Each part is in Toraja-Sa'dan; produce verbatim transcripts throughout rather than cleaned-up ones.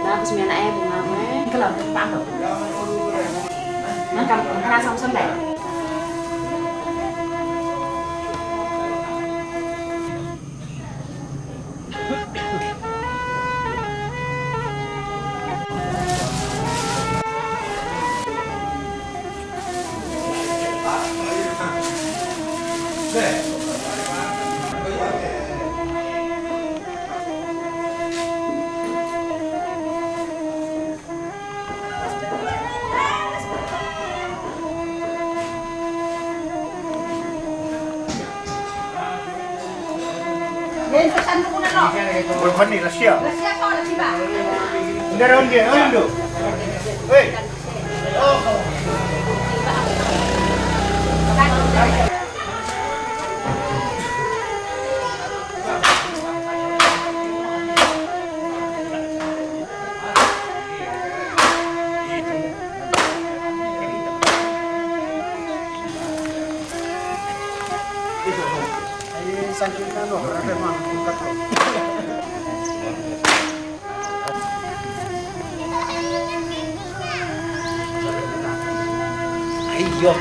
Tapos may na eh, bunga mo eh. Ikaw lang, paano? Nang kam-, nasa ko sandal. Yan, pasan mo ko na to. Bukan ni Russia. Russia to, Russia. Hindi raw, hindi. Ano do? Hey. Ayo.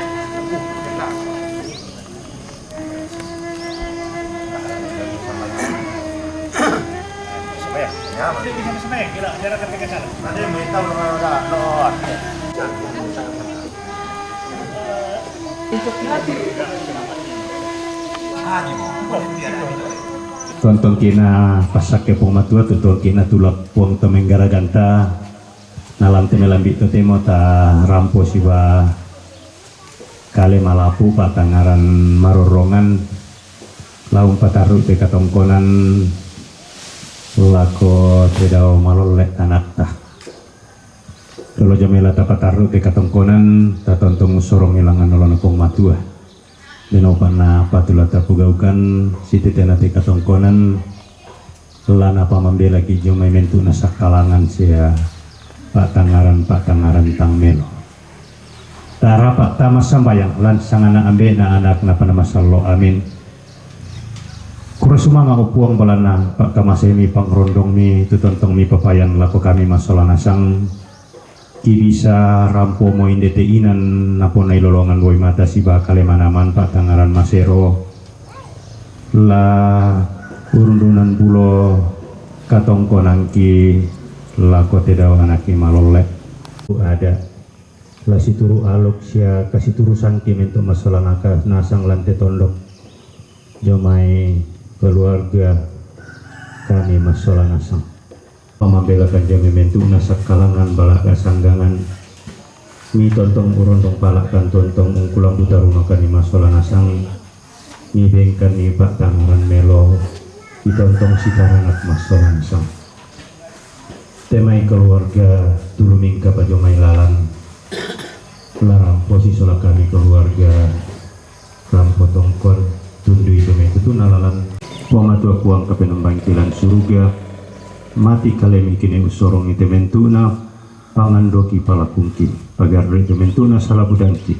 Tontong kina pasakke Puang Matua, tontong kina tulak Puang to menggaraganta, nalan te melambi to temo ta rampo siba kale malapu patangaran marorongan laung patarru te katongkonan lako te dao malolle anakta. Tolo jamela ta patarru te katongkonan ta tontong usorong ilangan nolona Puang Matua. Deno panna patula ta pugaukan siti tena te katongkonan lana pamambela ki jomai mentu na sakalangan sia patangaran patangaran tang melo. Tarapa tama sambayang lan sangana ambe na anak na panama sallo. Amin. Kura sumanga upuang balana pakamasemi pangrondongmi tutontongmi papayan lako kami masola nasang. Kibisa rampo mo indete inan napona ilolongan woi mata siba kale manaman patangaran masero. La urundunan bulo katongkonangki lako te dao anakki malolle. Ada la situru aluk sia kasiturusanki mentu masolanaka nasang lante tondok. Jomai keluarga kami masola nasang. Pamambelakan jami mentu na sakkalangan bala kasanggangan. Mi tontong urondong palakan tontong ungkulang buta runo kani masola nasang. Mi bengkan mi patangaran melo. Mi tontong sitaranak masola nasang. Temai keluarga tulumingka pajomai lalan. Larampo sisola kami keluarga. Rampo tongkon tundui tu mentu tu nalalan. Puang Matua Puang kapenombangi lan suruga. Mati kalemi kine usorong ite mentu na pangandoki palakungki. Pagar ri tu mentu na salabudangki.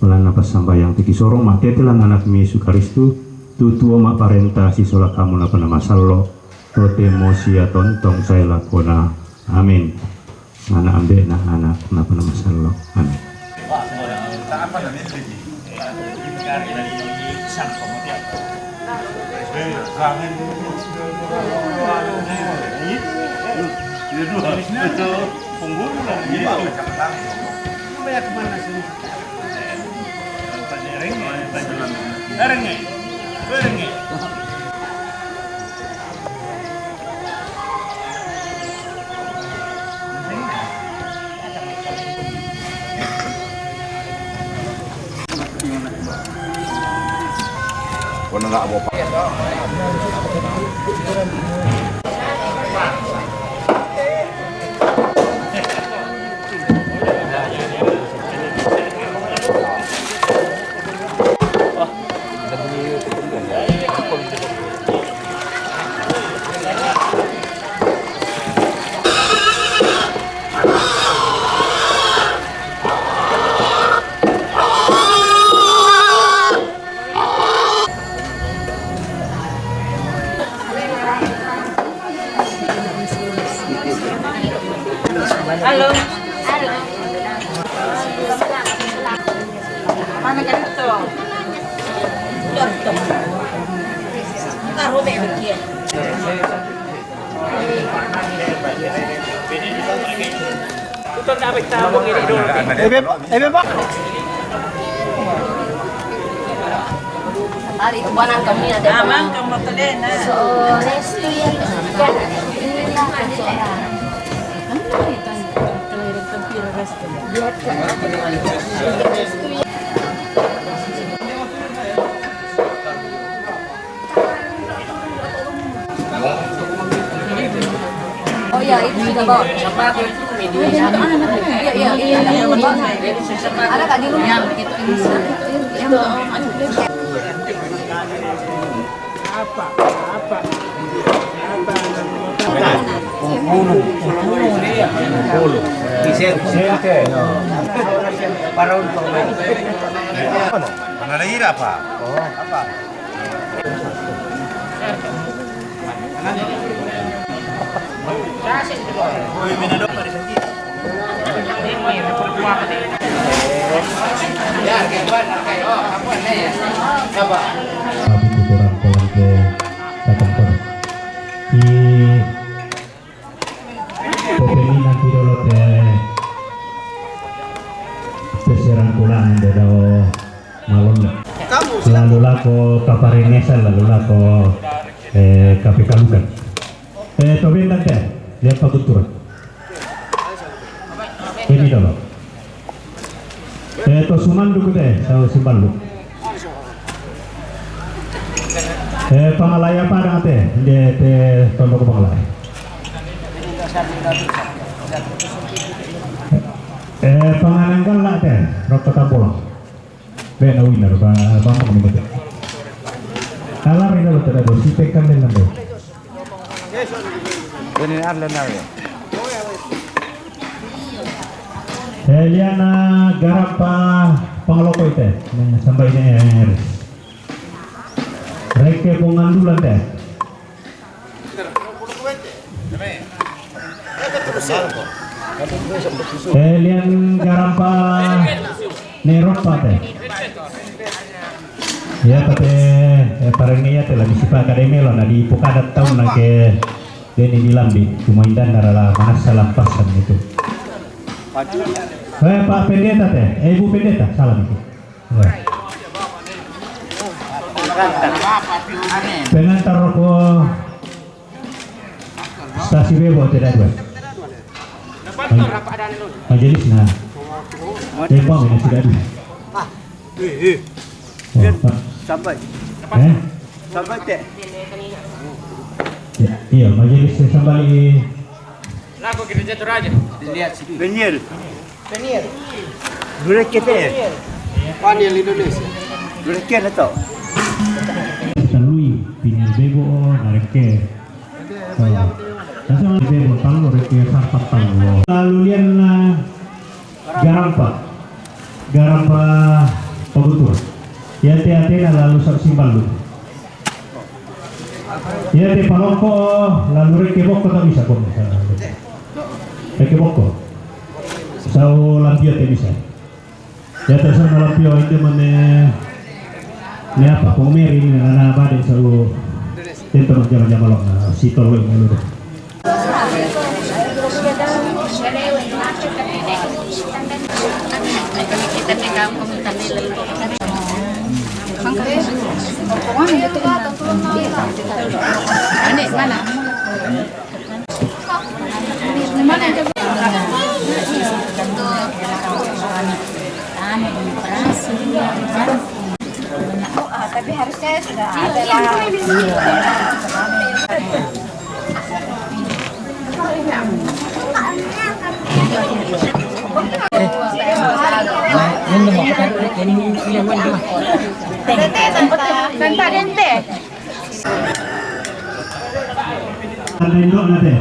Melana pasambayang tiki sorong matete lan anakmi Yesus Karistu. Tutuo ma parenta sisola kamu na panamasallo. Totemo sia tontong sai lakona. Amin. Anak ambe na anak napa nama sallo. Amin. Halo. Mana kan itu? Ebe, ebe, Pak. Ari, kubanan kami ada. Amang, kamu tadi na. So, resto ya. Oh iya, itu sudah bawa. Iya, iya, iya. Ada kan di rumah? Apa? Apa? Apa? Vicente. Para un pamain. Mana lagi apa? Apa? Tapi kuturang pulang ke Katamper. Di Popeni nanti dolo te peserang pulang de dao malon. Lalu lako kaparenesa, lalu lako, eh, kapekalukan. Eh, to bendan te, lihat pagunturan. Ini dolo. Eh, to sumanduk te, to simballu. Eh, pangalaya pada te, de te tondok pangalaya. Eh, pangananggal la te, rokko tampulang. Be na winar, ba, ba, ba, ba. Alar ini lo te, do, si tekan den nando. Ini arle nari. Eliana garapa pangaloko ite. Sampai ini, eh, reke pongandulan te. Elian garapa ne ropa te. Ya, tapi, eh, parang iya te lagi sipa akademi lo, na di pokada taun na ke deni di lambi, cuma indan narala manasa lampasan itu. Eh, Pak Pendeta te, eh, Ibu Pendeta, salam itu. Ya. Pengantar roko. Stasi bebo te dadua. Majelis na. Tempo ini sudah di. Eh, eh. Oh, Pak. Sampai. Eh? Sampai te. Ya, iya, majelis sambali. Lagu gereja Toraja. Dilihat situ. Penyiar. Dua reke te. Panel Indonesia. Dua reke na to. Talui, pinil bebo, o, na reke. Oh. Nasa bebo, talo reke, sarpa talo. Lalu lian, eh, garampa. Garampa pagutur. Ya te atena lalu sa simbalu. Iya, te paloko, lalu reke boko tak bisa kok. Reke boko. Sau lampio te bisa. Ya, te sau lampio itu mane, ne apa, pomeri ini, na, na, bade sau, tento jama-jama lo, na, si tolo ini lo. Ini mana? Tapi harusnya sudah ada lah. Tante, tante. Tante, tante. Tante, tante.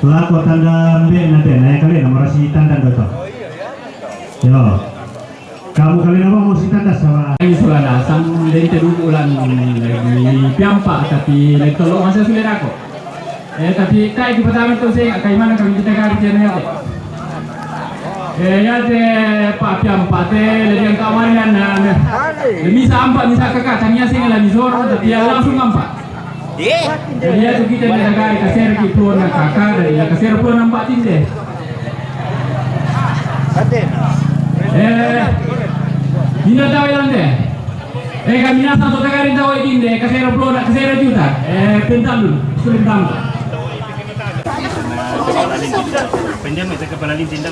Lako tanda mbe nante, na ya kale na marasi tanda ndoto. Yo. Kamu kale na mo si tanda sawa. Ini sulana, sang dente dulu ulan lagi piampa, tapi lagi tolong masa sulera ko. Eh, tapi kai di pertama tu saya, kai mana kami kita kari dia nanti. Eh, ya te, pa piampa te, lagi yang kawan dan, eh, misa ampa, misa kakak, tania sing la misoro, tapi ya langsung ampa. Jadi ya tu kita ni dagai kasera ki puluh na kaka dari ya kasera puluh na empat tinde. Eh, mina tahu yang de. Eh, kami nasa tu dagai tahu yang de kasera puluh na kasera juta. Eh, pentam dulu, sulit tam. Pendem itu kepala linting.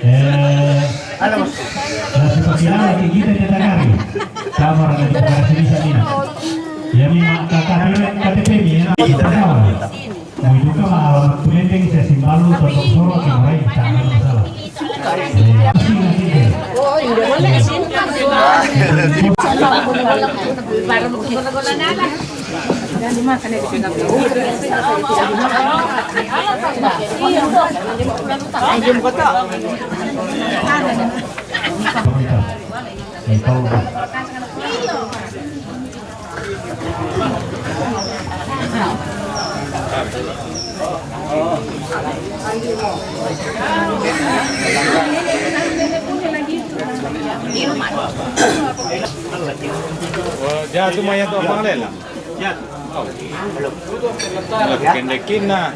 Eh, la sepakilala ki kita ni dagai. Kamar na di para sini sa mina. Ya mi ma kaka pero K T P mi ya. Mo iduka ma alamat tulendeng sa simbalu totok soro ki morai kita na masalah. Eh, sini kita. Jatuh maya tu apa lela? Pendekina.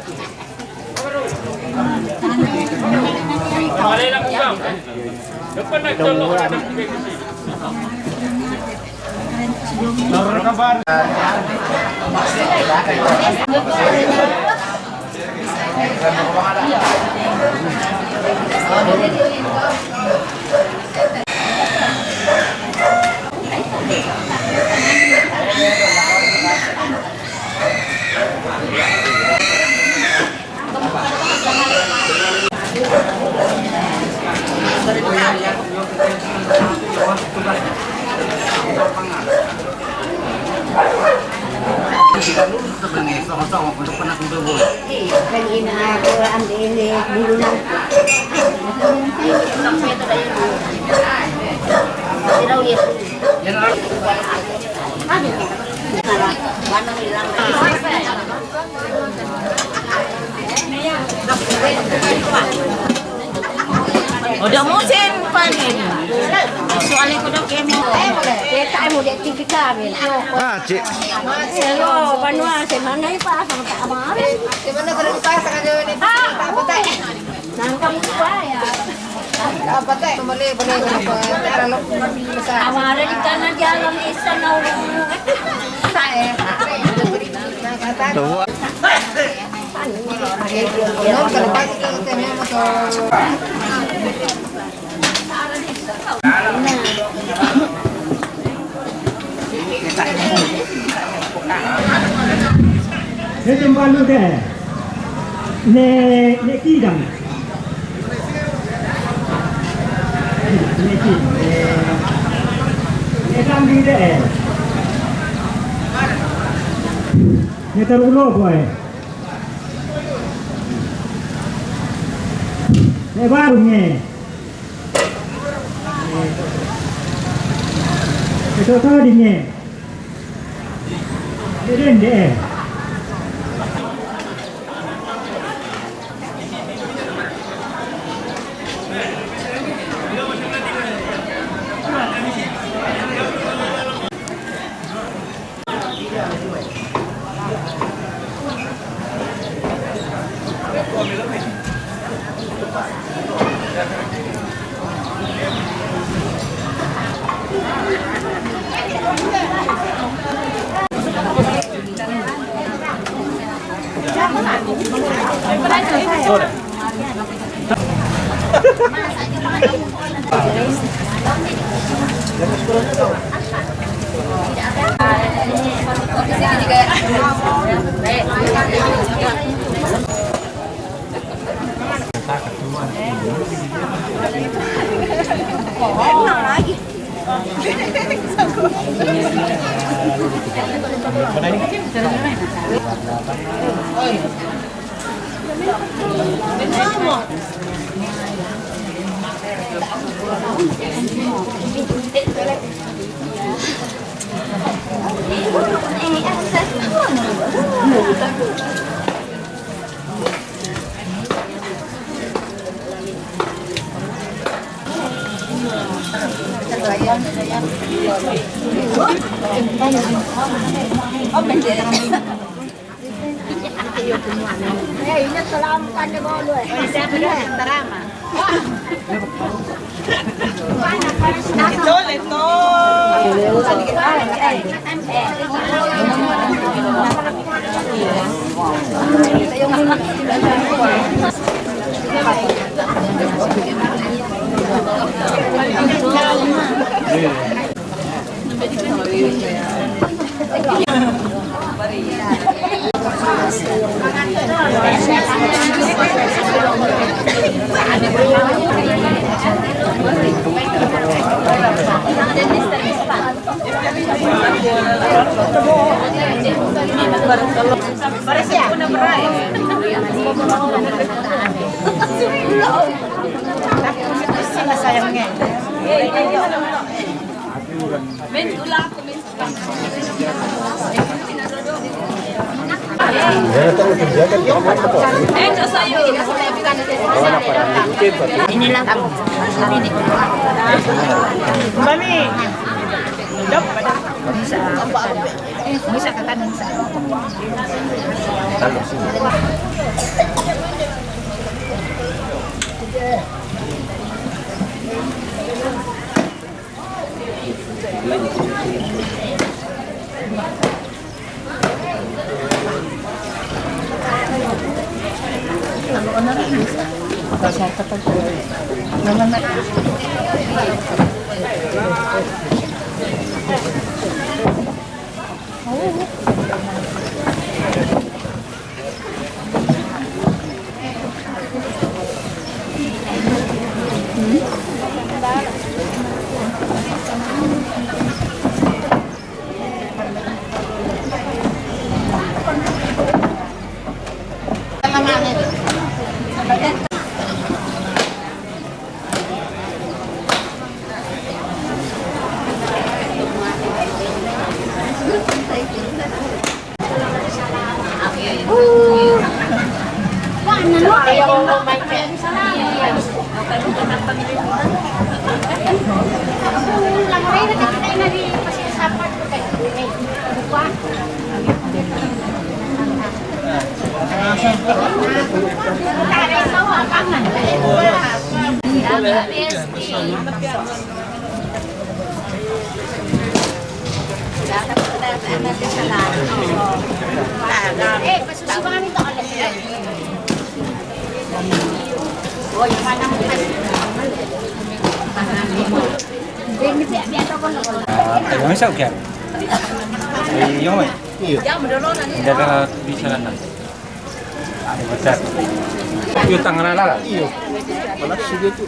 Udah musim panen. Soalnya kudu kemo. Kita mau di T V kami. Ah, cik. Hello, banua semana ipa sama tak kemarin. Semana berapa sekarang ini? Ah, apa tak? Nangkap lupa ya. Apa teh? Boleh, boleh, boleh. Terlalu besar. Awal di kanan jalan isan. Saya. Kalau pagi kita motor. Ito ang balu de. Ne, ne kidang. Ne ki, eh, ne kambing de. Ne tarulo boy. Ne baru ne. Ito to di ne. Dende. Inilah kamu. Mami. Yung isa, okay. Yung may. Iyo. Daga bicara na. Iyo, tangan na lang. Iyo. Wala, sige to.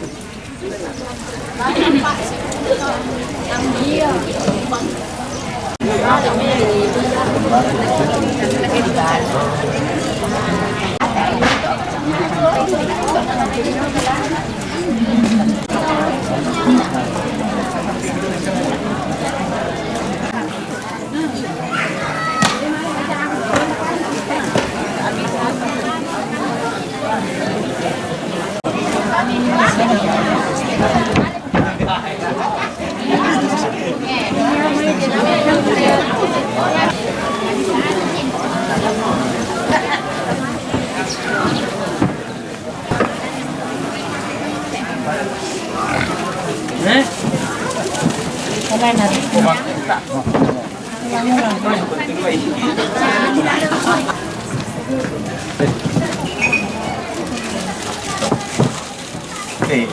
Eh,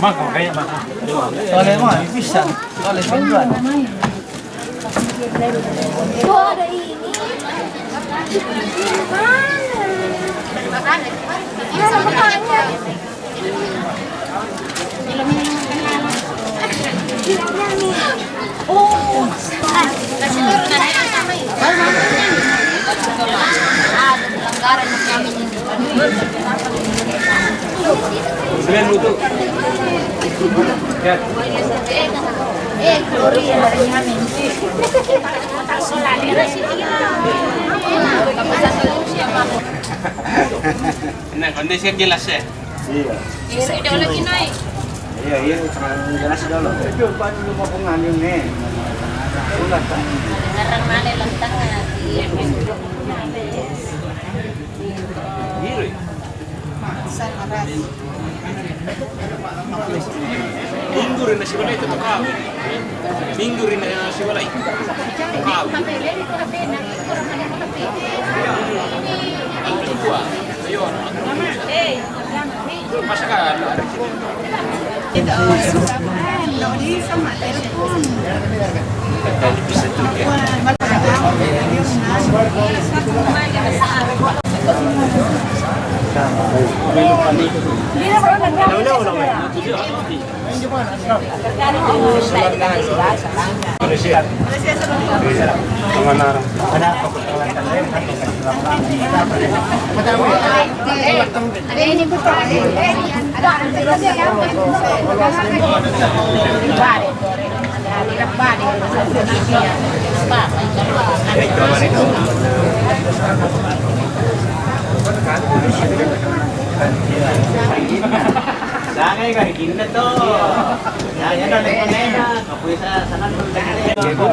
maka, makanya maka. Soalnya mah bisa. Soalnya penjual. Tuh ada ini. Mana? Mana makanya? Filmnya nih. Nah, kondisi yang jelas ya. Iya. Iya, iya, iya, jelas dulu. Itu baru lu mau pengantin nih. Udah, tak. Ngarang mana lantang, ah. Iya. Minggu ri na siwala itu kau. Minggu ri na siwala itu kau. Itu dua. Ayo. Masuk kan?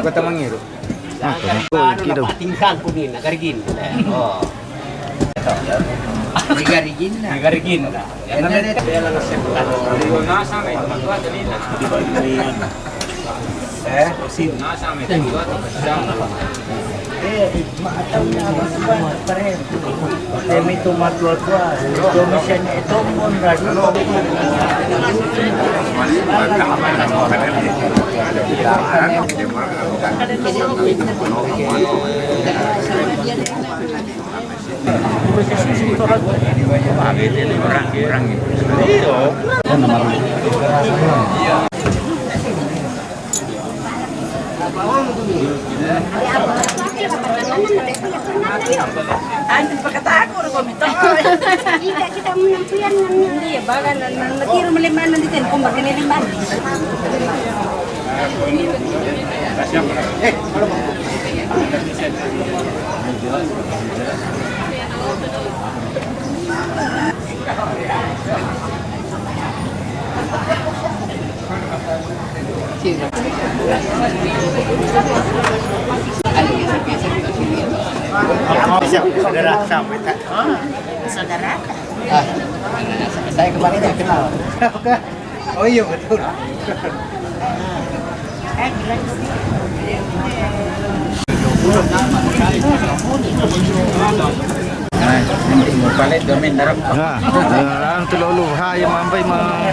Kota Mangiru. Tingkang kuning, nak garigin. Oh. Di garigin. Di garigin. Eh, sin. Eh, matam na makuan, pare. Temi tu matua-tua. Domisan itu pun radu. Antes pakataku udah komito. Iya, kita menampian. Iya, bagan nan, nan, nan, tiru meliman nan di tempo, bagan ini mandi. Saudara sampai tak? Saudara? Ah, saya kemarin tidak kenal. Oh iya, betul. Nah, nanti mau palet domin darab. Nah, nah, nanti lalu hai mampai ma.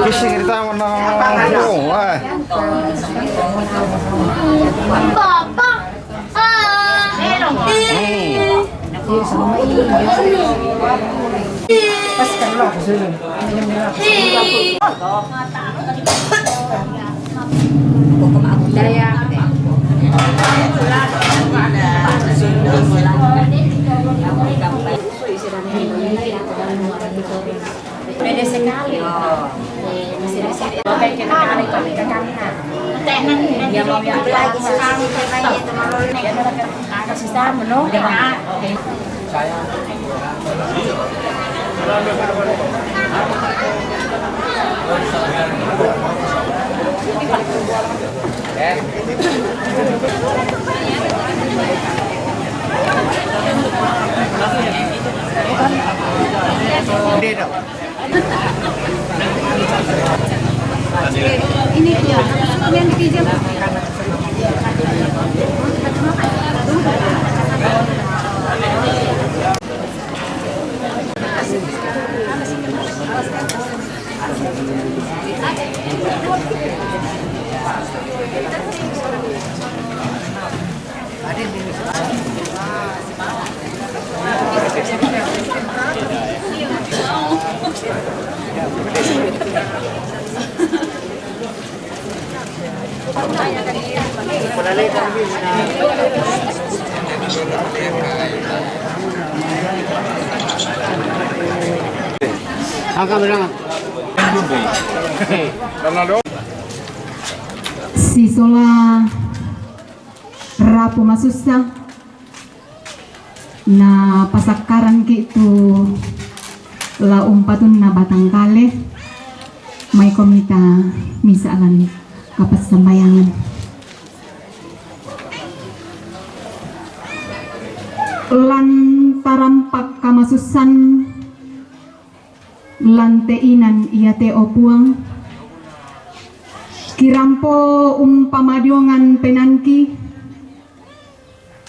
Fishing kita mana? Oh, wah. Pwede sekali. Masih di sini. Oke, kita kali kami ke kanan. Dia mau yang lagi sekali. Agak susah, menurut. Ini dia, yang dipinjam. Sisola rapu masussa, na pasakkaranki tu la umpatunna batang kale, maikomi ta misa lan kapassambayangan. Lantaran pakkamasussan lan te inan iate, o Puang, kirampo umpamadiongan penaanki,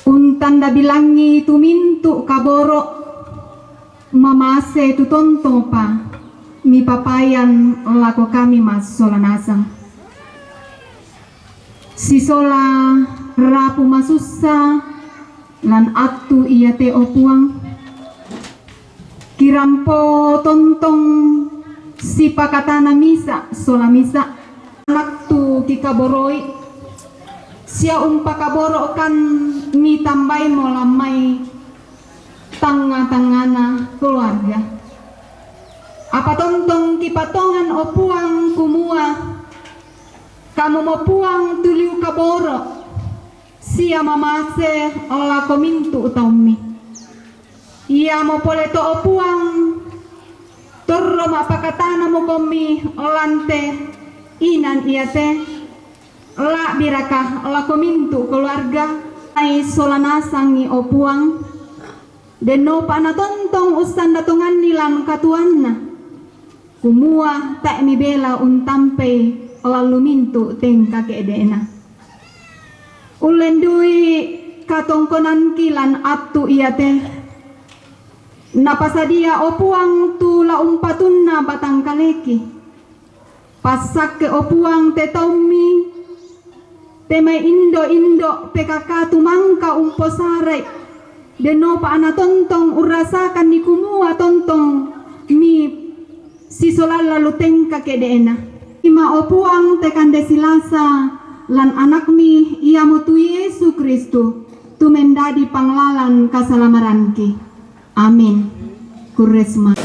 untanda bilangi tu mintu kaboro mamase tu tontonpa mipapayan lako kami massola nasang. Sisola rapu masussa lan attu iate, o Puang, kirampo tontong sipakatana misa sola misa, Anak tu kikaboroi, sia umpakaborokan mi tambaimo lan mai tangnga-tangngana keluarga. Apa tontong kipatongan, o Puang, kumua, Kamumo Puang tu liu kaboro, sia mamase lako mintu taummi. Iamo pole to, o Puang, torro ma'pakatanamoko mi lan te inan iate, la'biraka lako mintu keluarga? Ai sola nasangi, o Puang, dennopa natontong ussanda tonganni lan katuoanna, kumua tae' mibela untampei lan lu mintu tengka ke'de'na. Ullendui katongkonangki lan attu iate napasadia, o Puang, tu la umpatunna batang kaleki. Passakke, o Puang, te taummi, te mai indo-indo P K K tu mangka umposarai, dennopa natontong urrasakanni kumua tontong mi sisola lan lu tengka ke'de'na. Ima, o Puang, te kande silasa lan anakmi, iamotu Yesu Kristu, tu mendadi panglalan kasalamaranki. Amin. Kuresma.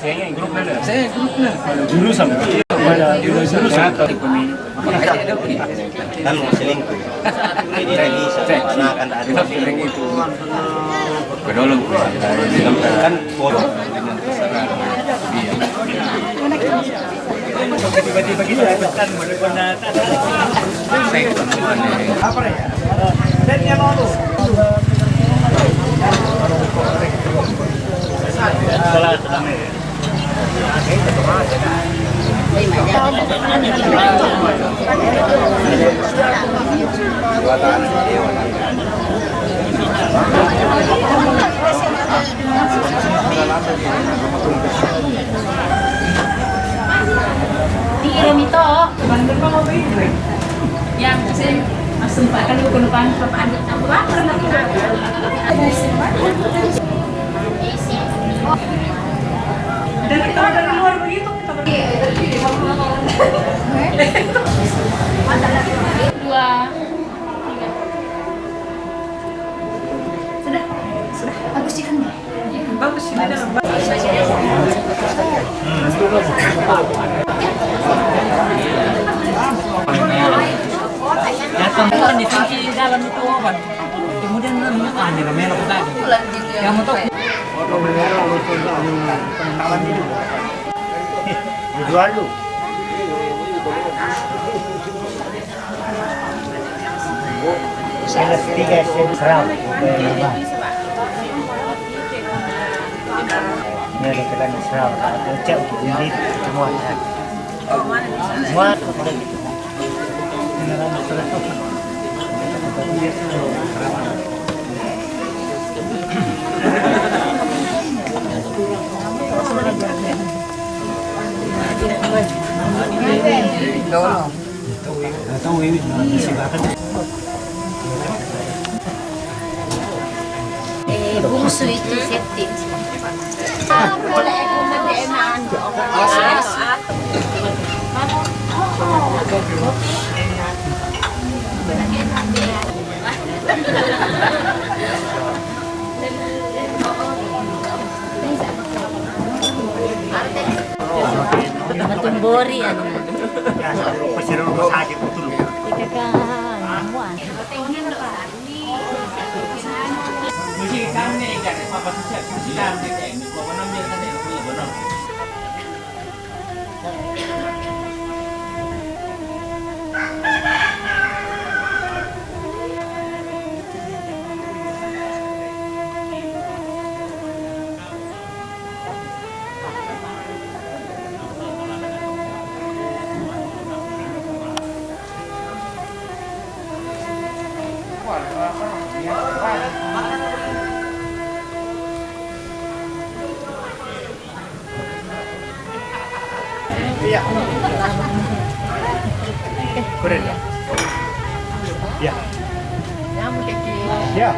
Saya grupnya. Saya grupnya. Jurusan. Jurusan. Kan mau selingkuh. Tidak bisa, karena kan ada. Kedolong. Kan foto. Iya. Iya, Mito. Yang saya langsung Pak, kalau kalau Pak, Pak, ada apa? Dan kita dari luar begitu, kita ber- Dua. Sudah, sudah. Bagus sih kan? Bagus sih, dalam. Datang kan di sini dalam itu, kan. Kemudian, ah, ini ramai lah, kita. Yang mau tahu. Jual lu. Sila tiga sen serau. Ini ada tekan serau. Ucap sendiri semua. Semua. Eh, bungsu itu septic. Matumbori, ano. Pasir rumah sakit, betul. Ika ka, muan. Iya. Keren ya. Iya. Iya.